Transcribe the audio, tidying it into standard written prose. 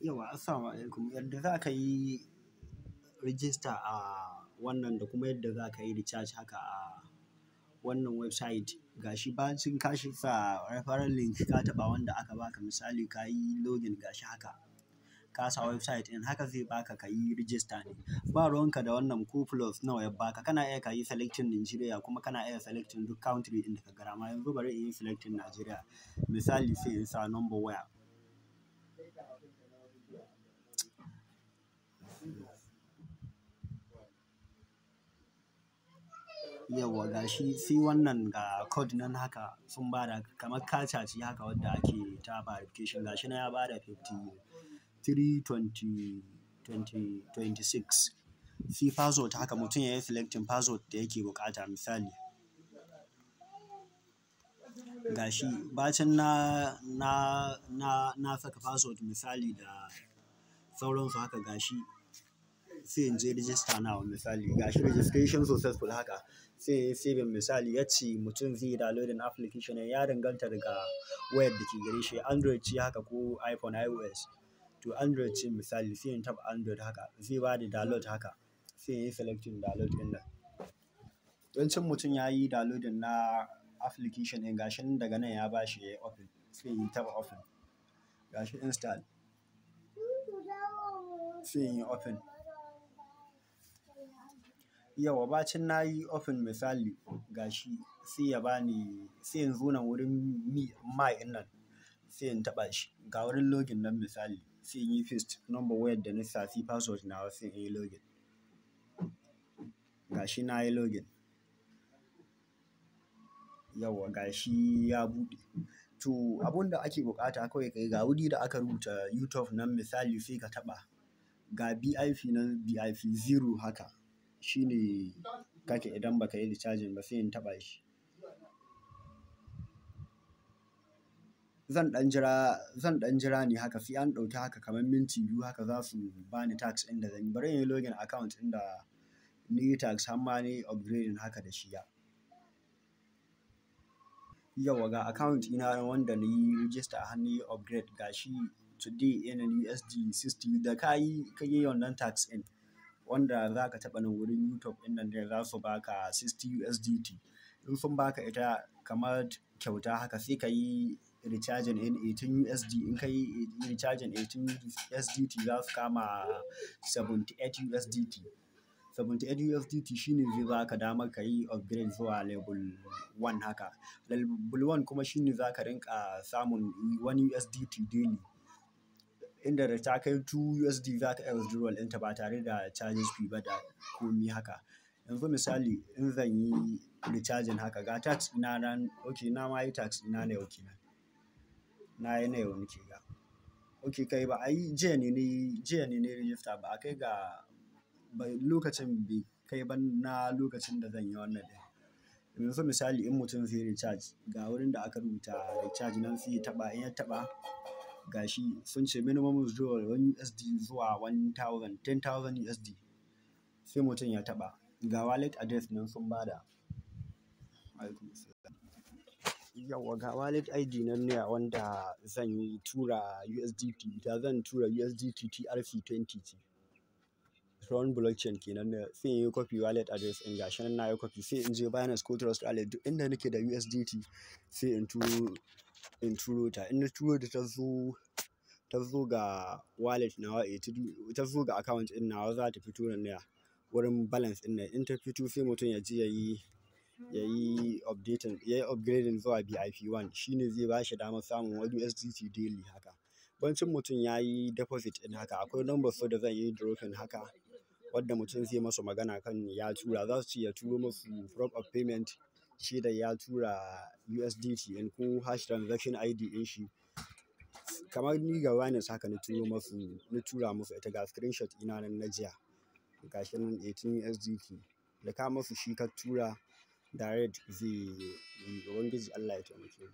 Yauwa, assalamu alaikum. Yadda za ka yi register a wannan da kuma yadda za ka yi recharge haka a wannan website. Gashi bacin ka sa referral link ka taɓa wanda aka baka, misali ka yi login, gashi haka. Ka sa website ɗin haka, zai baka ka yi register ne. Ba ruwan ka da wannan ko plus nawa ya baka. Kana iya ka yi selecting Nigeria, kuma kana iya selecting duk country ɗin da ka ga dama. Yanzu bari in yi selecting Nigeria. Misali, sai in sa number waya. Yauwa, gashi sai wannan ga code nan haka sun bada, kamar captcha ce haka wadda ake ta verification. Gashi nan ya bada 53 20 20 26. Sai password haka, mutum ya yi selecting password da yake buƙata misali. Gashi bacin na saka password misali da sauransu haka, gashi sai in je register now misali. Gashi registration successful haka, sai in yi saving misali. Yace mutum zai yi downloading application, ya danganta daga wayar da ke gare shi, Android ce haka ko iPhone iOS. To, Android ce misali, sai in taɓa Android haka, zai bada download haka, sai in yi selecting download ɗin nan. Bancin mutum ya yi downloading na application ɗin, gashi nan daga nan ya bashi ya yi open, sai in taɓa open. Gashi install. Sai in yi open. Yauwa, bacin na yi open misali, gashi sai ya bani, sai in zo nan wurin my ɗin nan, sai in taɓa shi. Ga wurin login nan misali, sai in yi paste number wayar da na sa, sai password nawa, sai in yi login. Gashi na yi login. Yauwa, gashi ya buɗe. To, abun da ake buƙata kawai ka yi, ga wuri da aka rubuta YouTube nan misali, sai ka taɓa. Ga VIP nan, VIP 0 haka. Shine kake idan ba ka yi recharging ba, sai in taɓa shi. Zan ɗan jira ne haka, sai an ɗauki haka kamar minti 2 haka, za su bani task ɗin da zan yi. Bari in yi login account ɗin da ni yi task har ma nayi upgrading haka da shi ya. Yauwa, ga account ɗina wanda na yi register har nayi upgrade, gashi today earning USD 60. Da ka yi wannan task ɗin wanda za ka taɓa nan wurin YouTube ɗin nan ne, za su baka 60 USDT. In sun baka ita kamar kyauta haka, sai ka yi recharging in 18 USD. In ka yi recharging 18 USDT, za su kama 78 USDT. 78 USDT shine zai baka damar ka yi upgrade zuwa level 1 haka. Level 1 kuma shine za ka rinƙa samun 1 USDT daily. Inda da ta kai 2 USD, za ka iya withdrawal ɗinta ba tare da charges fee ba da komi haka. Yanzu misali in zan yi recharging haka, ga task ɗina nan, okay, na ma yi task ɗina na yau kenan. Na yi na yau nake ga. Okay, kai, ba a yi, jiya ne nayi, jiya ne nayi register, ba a kai ga ba, lokacin bai kai ba na lokacin da zan yi wannan ɗin. Yanzu misali in mutum zai recharge, ga wurin da aka rubuta recharge nan, sai ya taɓa. In ya taɓa, gashi sun ce minimum withdrawal 1 USD zuwa 1000, 10,000 USD. Sai mutum ya taɓa. Ga wallet address nan sun bada. Yauwa, ga wallet ID nan ne wanda zan yi tura USDT. Da zan tura USDT TRC20 ce. Tron blockchain kenan ne, sai in yi copy wallet address ɗin. Gashi nan na yi copy, sai in je Binance ko Trust Wallet, duk inda nake da USDT, sai in turo ta. In na turo ta, ta zo ga wallet nawa, ta zo ga account ɗin nawa, za ta fito nan ne wurin balance ɗin nan. In ta fito, sai mutum ya je ya yi updating, ya yi upgrading zuwa VIP 1. Shine zai bashi damar samun 1 USDT daily haka. Bancin mutum ya yi deposit ɗin haka, akwai number su da zan yi dropping haka, wadda mutum zai masu magana kan ya tura. Za su ce ya turo masu proof of payment, shaidar ya tura USDT ɗin ko hash transaction ID ɗin shi. Kamar ni ga Binance haka na turo masu, na tura musu ita, ga screenshot ɗina nan na jiya. Gashi nan 18 USDT. Da ka masu shi ka tura direct, zai yi. Ubangiji Allah ya taimake mu.